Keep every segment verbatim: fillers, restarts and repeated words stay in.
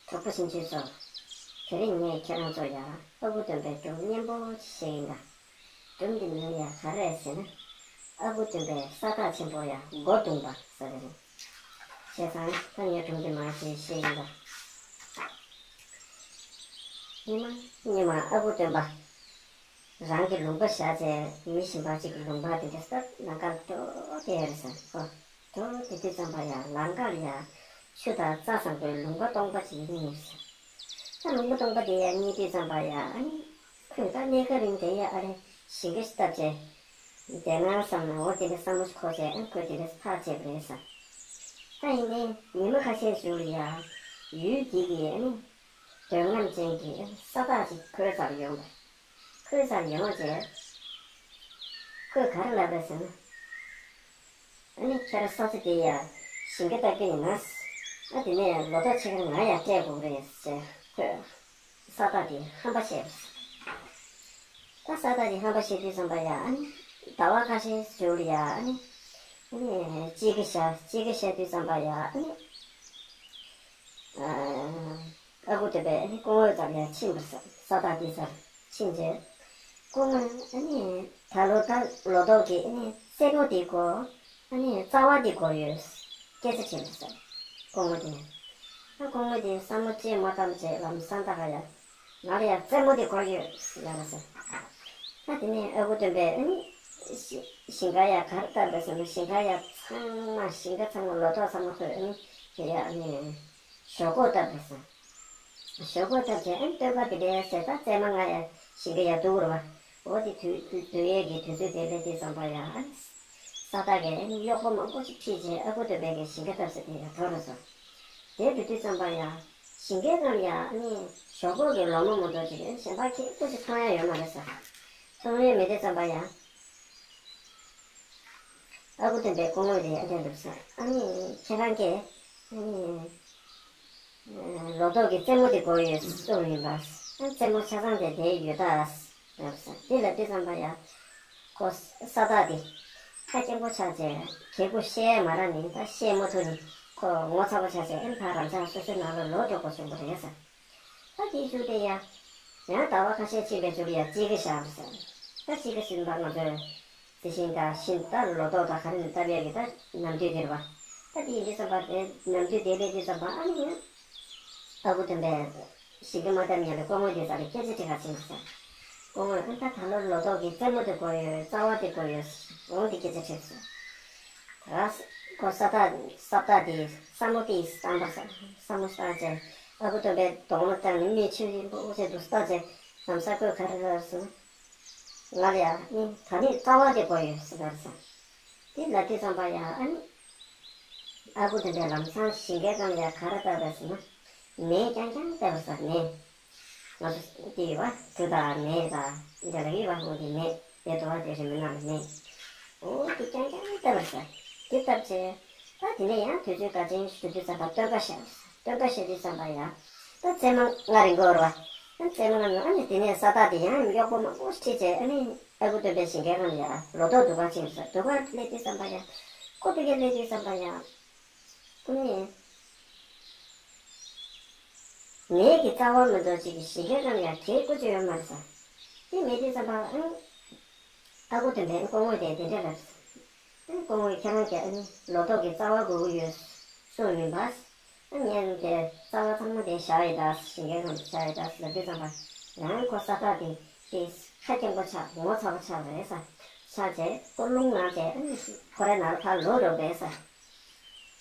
གྲོགས་པོ་ཞིང་ཆེན་ཚོ། དེ་རིང་ངས་ཁྱེད་རང་ཚོ་ཡ་ཨ་ཁུ་སྟོན་པའི་སྒྲུང་སྙན་པོ་ཞིག་བཤད་ཡིན་ད། སྒྲུང་འདི་མིང་ཡ་ག་རེ་རེད་ཟེར་ན། ཨ་ཁུ་སྟོན་པའི་ས་བདག་ཆེན་པོ་ཡ་མགོ་བརྡུངས་པ་ཟེར་རེད། བྱས་ཙང་ད་ངས་སྒྲུང་འདི་མར་ཞིག་བཤད་ཡིན་ད། སྔོན་མ་སྔོན་མ་ཨ་ཁུ་སྟོན་པ། རང་གི་ལུང་པ་བཞག་བྱས་མི་གཞན་པ་གཅིག་གི་ལུང་པ་དེ་འདྲ་ས་ལམ་ཁར་འགྲོ་བསྡད་ཡོད་རེད་ཟེར་ཨོ། འགྲོ་བསྡད་དུས་ཙམ་པ་ཡ་ལམ་ཁར་ཡ་ཆུ་དང་རྩྭ་བཟང་པོའི་ལུང་པ་སྟོང་པ་ཅིག་རྙེད་ཡོད་རེད་ཟེར། ད་ལུང་པ་སྟོང་པ་དེ་ཡ་རྙེད་དུས་ཙམ་པ་ཡ་ཨ་ནི་ཁོས་ད་གནས་སྐབས་རིང་དེ་ཡ་ཨ་རེ་ཞིང་ཁ་ཞིག་བཏབ་བྱས་བསྡད་ན་བསམ་ནས་འོ་དེ་འདྲ་བསམ་བློ་ཞིག་འཁོར་བྱས་ཨ་ནི་ཁོས་དེ་འདྲ་ཐག་བཅད་པ་རེད་ཟེར། ད་ཡིན་ནའི་ཉི་མ་ཁ་ཤས་ཤིག་ལ་ཡ་ཡུལ་དེ་གི་ཨ་ནི་འདོད་རྔམ་ཅན་གྱི་ས་བདག་ཅིག་ཁོའི་རྩར་ཡོང་པ། ཁོའི་རྩར་ཡོང་བྱས། ཁོས་ག་རེ་ལབ་པ་རེད་ཟེར་ན། ཨ་ནི་ཁྱེད་རང་ས་ཆ་དེ་ཡ་ཞིང་ཁ་བཏབ་རྒྱུ་ཡིན་ན། ཨ་དེ་ནས་ལོ་ཏོག་ཕྱེད་ཀ་ང་ཡ་སྤྲད་དགོས་རེད་ཟེར་ཁོས་ས་བདག་དེ་ཧམ་པ་བཤད་པ་རེད། ད་ས་བདག་དེ་ཧམ་པ་བཤད་དུས་ཙམ་པ་ཡ་ཨ་ནི་ཟླ་བ་ཁ་ཤས་ཞིག་ལ་ཡ་ཨ་ནི་ཨ་ནི་དཔྱིད་ཀ་ཤར་དཔྱིད་ཀ་ཤར་དུས་ཙམ་པ་ཡ་ཨ་ནི། ཨ་ཁུ་སྟོན་པས་ཨ་ནི་སྐུ་ངོ་རྩར་ཡར་ཕྱིན་པ་རེད་ཟེར། ས་བདག་དེ་རྩར་ཕྱིན་རྗེས། སྐུ་ངོ་ཨ་ནི་ད་ལོ་ད་ལོ་ཏོག་གི་ཨ་ནི་རྩེད་མོ་དེ་དགོས། ཨ་ནི་རྩ་བ་དེ་དགོས་ཡོད། སྐད་ཆ་དྲིས་པ་རེད་ཟེར། སྐུ་ངོ་དེ། ཨ་སྐུ་ངོ་དེ་བསམ་བློ་ཅི་མ་བཏང་བྱས་ལམ་སང་ད་ག་ཡ། ང་ལ་ཡ་རྩེད་མོ་དེ་དགོས་ཡོད་ཟེར་ལབ་པ་རེད་ཟེར། ད་དེ་ནས་ཨ་ཁུ་སྟོན་པས་ཨ་ནི་ཞིང་ཁ་ཡ་ག་རེ་བཏབ་པ་རེད་ཟེར་ན། ཞིང་ཁ་ཡ་ཚང་མ་ཞིང་ཁ་ཚང་མ་ལོ་ཏོག་ཚང་མ་ཁོས་ཨ་ནི་དེ་ཡ་ཨ་ནི། ཞོག་ཁོག་བཏབ་པ་རེད་ཟེར། ཞོག་ཁོག་བཏབ་བྱས་ཨ་ནི་སྟོན་ཁ་དེ་འདྲ་ཟེར། ད་རྩེད་མོ་ང་ཡ་ཞིང་ཁ་ཡ་འདུག་རེད་པ། འོ་དེ་དུས་དུས་ཡས་ཀྱི་དུས་ཚོད་དེ་སླེབས་དུས་ཙམ་པ་ཡ་ཨ་ནི་ས་བདག་གིས་ཨ་ནི་གཡོག་པོ་མང་པོ་ཞིག་ཁྲིད་བྱས་ཨ་ཁུ་སྟོན་པའི་གི་ཞིང་ཁ་བཏབ་ས་དེ་ཡ་འགྲོ་རེད་ཟེར། དེ་འགྲོ་དུས་ཙམ་པ་ཡ་ཞིང་ཁའི་ནང་ཡ་ཨ་ནི་ཞོག་ཁོག་གི་ལོ་མ་མང་པོ་ཅིག་ཨ་ནི་གཞན་པ་ཁྱེད་སྐུ་ཞིག་མཐོང་ཡ་ཡོད་མ་རེད་ཟེར། མཐོང་ཡ་མེད་དུས་ཙམ་པ་ཡ། ཨ་ཁུ་སྟོན་པའི་སྐུ་ངོ་དེ་ཨ་དེ་འདུག་ཟེར། ཨ་ནི་ཁྱེད་རང་གིས་ཨ་ནི་ལོ་ཏོག་གི་རྩེད་མོ་དེ་དགོས་ཡོད་གསུངས་ཡིན་པ། ཨ་རྩེད་མོ་ཆ་ཚང་དེ་དེ་ཡོད་ད་ལབ་ཟེར། དེ་ལབ་དུས་ཙམ་པ་ཡ་ཁོ་ས་བདག་དེ་ཁ་སྐྱེངས་པོ་ཆགས་བྱས་གད་སྐུ་བཤད་མ་རག་ནས་ད་བཤད་མ་ཐུབ་ནས་ཁོ་ངོ་ཚ་པོ་ཆགས་བྱས་ཨ་ནི་ཕར་རང་ཅག་སོ་སོའི་ནང་ལ་ལོག་འགྲོ་དགོས་བྱུང་བ་རེད་ཟེར། ད་དེའི་མཇུག་དེ་ཡ། ཡང་ཟླ་བ་ཁ་ཤས་ཕྱིན་པའི་མཇུག་ལ་ཡ་དཔྱིད་ཀ་ཤར་བ་རེད་ཟེར། ད་དཔྱིད་ཀ་ཤར་ན་ང་ཚོས་དེ་བཞིན་ད་ཤིང་ད་ལོ་ཏོག་ད་ག་རེ་ནས་བཏབ་ཡག་གི་ད་ནམ་དུས་དེ་རེད་པ། ད་དེ་ཡིན་དུས་ཙམ་པ་དེ་ནམ་དུས་དེ་སླེབས་དུས་ཙམ་པ་ཨ་ནི་ཡང་ཨ་ཁུ་སྟོན་པས་ཞིང་ཁ་མ་བཏབ་ཉིན་ལ་སྐུ་ངོ་དེ་རྩར་ལ་སྐད་ཆ་དྲི་གར་ཕྱིན་པ་རེད་ཟེར། སྐུ་ངོས་ཨ་ད་ད་ལོ་ལོ་ཏོག་གི་རྩེད་མོ་དེ་དགོས་ཡོད། རྩ་བ་དེ་དགོས་ཡོད། འོང་དེ་སྐད་ཆ་དྲིས་སོང་། ད་ཁོ་ས་བདག་ས་བདག་དེ་བསམ་བློ་དེ་བཏང་པ་རེད་ཟེར། བསམ་བློ་བཏང་རྗེས་ཨ་ཁུ་སྟོན་པའི་གདོང་ལ་བལྟས་ནས་མིག་ཆུ་རིང་པོ་ཅིག་འདུག་བལྟས་རྗེས་ལམ་སང་ཁོས་ག་རེ་ལབ་ཟེར་ན། ང་ལ་ཡ་ཨ་ནི་ད་ནི་རྩ་བ་དེ་དགོས་ཡོད་ཟེར་ལབ་ཟེར། དེ་ལབ་དུས་ཙམ་པ་ཡ་ཨ་ནི་ཨ་ཁུ་སྟོན་པས་ལམ་སང་ཞིང་ཁའི་སྒང་ལ་ཡ་ག་རེ་བཏབ་པ་རེད་ཟེར་ན། ནས་རྐྱང་རྐྱང་བཏབ་པ་རེད་ཟེར། ནས། ང་ཚོ་དེ་ཡོད་པ་གྲུ་དང་ནས་དང་འདི་ལ་ཡོད་པ། འོ་དེ་ནས་དེ་དོ་བ་དེ་རི་མོའི་ནང་ལ་ནས། འོ་དེ་རྐྱང་རྐྱང་བཏབ་པ་རེད་ཟེར། དེ་བཏབ་བྱས་ད་དེ་ནས་ཡང་དུས་ཚོད་འགའ་ཅན་ཞིག་འགྲོ་དུས་ཙམ་པ་སྟོན་ཁ་ཤར། སྟོན་ཁ་ཤར་དུས་ཙམ་པ་ཡ་ད་རྩེད་མོ་ང་རིང་པོ་རེད་པ། ད་རྩེད་མོ་ང་ནི་ཨ་ནི་དེ་ནས་ས་བདག་དེ་ཡང་གཡོག་པོ་མང་པོ་ཁྲིད་བྱས་ཨ་ནི་ཨ་ཁུ་སྟོན་པའི་ཞིང་ཁའི་སྒང་ལ་ཡ་ལོ་ཏོག་སྡུག་ག་ཕྱིན་ཟེར། སྡུག་ག་སླེབས་དུས་ཙམ་པ་ཡ་ཁོ་ཕ་གིར་སླེབས་དུས་ཙམ་པ་ཡ་ཨ་ནི། ནས་ཀྱི་རྩ་བ་མི་འདུག་ཅིག་གི་ཞིང་ཁའི་སྒང་ལ་ཡ་གད་སྐུ་ཅིག་ཡོད་མ་རེད་ཟེར། དེ་མེད་དུས་ཙམ་པ་ཨང་། ཨ་ཁུ་སྟོན་པས་སྐུ་ངོ་དེ་དེ་འདྲ་ལབ་ཟེར། ཨང་སྐུ་ངོ་ཁྱེད་རང་གིས་ཨ་ནི་ལོ་ཏོག་གི་རྩ་བ་དགོས་ཀྱི་ཡོད་གསུངས་མིན་པ། ཨ་ངས་དེ་རྩ་བ་ཚང་མ་དེ་བཞག་ཡོད་ད། ཞིང་ཁའི་སྒང་ལ་བཞག་ཡོད་ད་ལབ་དུས་ཙམ་པ་ཡང་ཁོ་ས་བདག་དེ་དེ་ཁ་སྐྱེངས་པོ་ཆགས། ངོ་ཚ་པོ་ཆགས་པ་རེད་ཟེར། ཆགས་བྱས་ཁོ་རླུང་ལངས་བྱས་ཨ་ནི་ཁོ་རའི་ནང་ལ་ཕར་ལོག་འགྲོ་བས་ཟེར།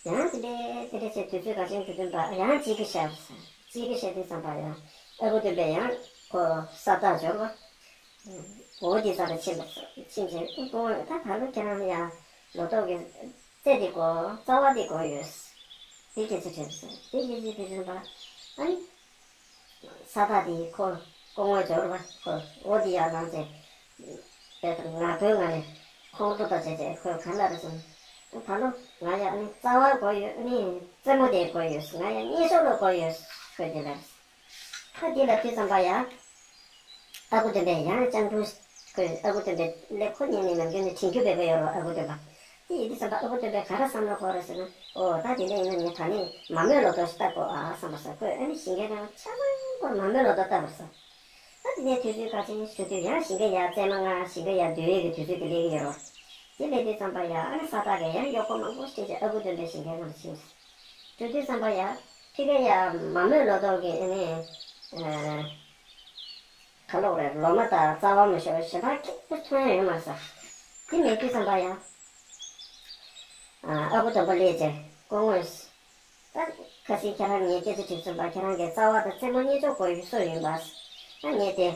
ཡང་དེ་འདྲའི་དེ་འདྲའི་བྱས་དུས་ཚོད་འགའ་ཅན་དུས་སྟོན་པ་ཡང་དཔྱིད་ཀ་ཤར་ཟེར། དཔྱིད་ཀ་ཤར་དུས་ཙམ་པ་ཡང་ཨ་ཁུ་སྟོན་པས་ཡང་ཁོ་ས་བདག་འབྱོར་བ། འོ་དེ་རྩ་ལ་ཕྱིན་པ་ཟེར། ཕྱིན་བྱས་ཨ་ཁུ་ད་ད་ལོ་ཁྱེད་རང་ལ་ཡང་ལོ་ཏོག་གི་རྩེ་དེ་དགོས། རྩ་བ་དེ་དགོས་ཡོད་ཟེར། དེ་སྐད་ཆ་དྲིས་ཟེར། དེ་སྐད་ཆ་དྲིས་ཙམ་པ་ཨ་ནི། ས་བདག་དེ་ཁོ་སྐུ་ངོ་འབྱོར་བ་ཁོ་འོ་དེ་ཡར་ལངས་ཏེ། དཔེ་ལྟར་ངར་པོའི་ངང་ནས་ཁོང་ཁྲོ་དང་བཅས་ཏེ་ཁོས་ག་རེ་ལབ་རེད་ཟེར་ན། ད་ལོ་ང་ཡ་ཨ་ནི་རྩ་བ་དགོས་ཡོད། ཨ་ནི་རྩེད་མོ་དེ་དགོས་ཡོད། ང་ཡ་གཉེན་ཤོག་ལོ་དགོས་ཡོད། ཁོས་དེ་ལབ་རེད། ད་དེ་ལབ་དུས་ཙམ་པ་ཡ། ཨ་ཁུ་སྟོན་པས་ཡང་སྤྱང་གྲུང་། ཁོས་ཨ་ཁུ་སྟོན་པའི་ཀླད་ཁོ་ཉན་ནས་ནམ་རྒྱུན་ནས་དྲིན་རྒྱུ་བས་པ་ཡོད་རོ། ཨ་ཁུ་སྟོན་པ། དེ་ཡིན་དུས་ཙམ་པ་ཨ་ཁུ་སྟོན་པས་ག་རེ་བསམ་བློ་འཁོར་རེད་ཟེར་ན། ཨོ་ད་དེ་འདྲ་ཡིན་ན་ངས་ད་ནི་མ་རྨོས་ལོ་ཏོག་ཞིག་བཏབ་དགོས་ཨ་བསམ་པ་ས། ཁོས་ཨ་ནི་ཞིང་ཁའི་ནང་ཆ་ཚང་པོར་མ་རྨོས་ལོ་ཏོག་བཏབ་པར་ས། ད་དེ་ནས་དུས་ཚོད་ཁ་ཆེན་ཞུ་དུས་ཡང་ཞིང་ཁ་ཡར་བཙས་མ་ང་ཞིང་ཁ་ཡར་སྡོད་ཡས་ཀྱི་དུས་ཚོད་དེ་སླེབས་ཀྱི་ཡོད་རེད། དེ་སླེབས་དུས་ཙམ་པ་ཡ་ཨ་ནི་ས་ཐག་གི་ཡང་གཡོག་པོ་མང་པོ་ཞིག་ཨ་ཁུ་སྟོན་པའི་ཞིང་ཁའི་ནང་ཕྱིན། འགྲོ་དུས་ཙམ་པ་ཡ་ཕི་ག་ཡ་མ་རྨོས་ལོ་ཏོག་གི་ཨ་ནི་ག་ལོག་རེད། ལོ་མ་དང་རྩ་བ་མ་ཤོར་ཞེ་དྲག་ཁྱད་པར་ཐོན་ཡོད་མ་རེད་ས། དེ་མེད་དུས་ཙམ་པ་ཡ། ཨ་ཁུ་སྟོན་པ་སླེབས་རྗེས་སྐུ་ངོ། ད་ཁ་སང་ཁྱེད་རང་ངའི་སྐད་ཆ་དྲིས་ཙམ་པ་ཁྱེད་རང་གིས་རྩ་བ་དང་རྩེ་མོ་གཉིས་ཆ་དགོས་ཡོད་སུ་ཡིན་པ། ད་ངས་དེ་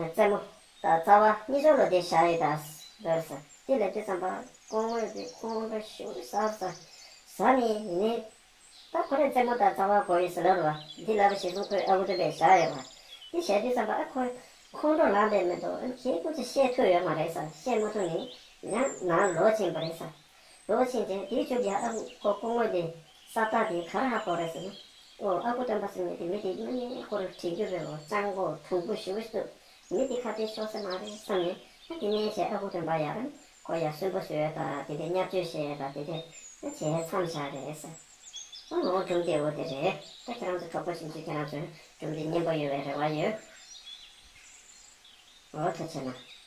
རྩེ་མོ་དང་རྩ་བ་གཉིས་ཆ་ལོ་དེ་བཞག་ཡོད་ད་ལབ་ས། དེ་ལབ་དུས་ཙམ་པ་སྐུ་ངོ་དེ་ཁོང་ཁྲོ་ཞེ་པོ་ཟ་ས། ཟ་ནས་ཡིན་ནའི། ད་ཁོ་རེ་རྩེ་མོ་དང་རྩ་བ་དགོས་ཡོད་ཟེར་ལབ་རེད་བ། འདི་ལབ་པ་ཞེ་ཙམ་ཁོས་ཨ་ཁུ་སྟོན་པས་བཞག་ཡོད་བ། འདི་བཞག་དུས་ཙམ་པ་ཨ་ཁོ་ཁོང་ཁྲོ་ལངས་པས་མི་འདུག་ཁྱེད་སྐུ་ཚེ་བཤད་ཐུབ་ཡོད་མ་རེད་ས། བཤད་མ་ཐུབ་ནས་ཡང་ནང་ལོག་ཕྱིན་པ་རེད་ས། ལོག་ཕྱིན་རྗེས་དེའི་མཇུག་ཡ་ཨ་ཁུ་ཁོ་སྐུ་ངོ་དེ་ས་བདག་དེ་ག་རེ་ཧ་གོ་རེད་ཟེར་ན། ཨོ་ཨ་ཁུ་སྟོན་པ་ཟེར་མཁན་དེ་མི་དེ་དངོས་གནས་ཁོ་རང་དྲན་རྒྱུ་རེད་བ། སྤྱང་པོ་གྲུང་པོ་ཞེ་པོ་ཞིག་འདུག་མི་དེ་ཁ་གཏད་ཤོར་ས་མ་རེད་བསམ་ནས་ཨ་དེ་ནས་བྱས་ཨ་ཁུ་སྟོན་པ་ཡ་ཨ་ཁོ་ཡ་གསོན་པོ་བཟོས་ཡ་དང་དེ་འདྲའི་བརྙས་བཅོས་བྱས་ཡ་དང་དེ་འདྲའི་ཨ་བྱས་མཚམས་བཞག་རེད་ཟེར། ཨ་ངོ་སྒྲུང་དེ་འོ་དེ་རེད། ད་ཁྱེད་རང་ཚོ་གྲོགས་པོ་ཆུང་ཆུང་ཁྱེད་རང་ཚོས་སྒྲུང་དེ་སྙན་པོ་ཡོད་པའི་རེ་བ་ཡོད། འོ་ཐུགས་རྗེ་གནང་།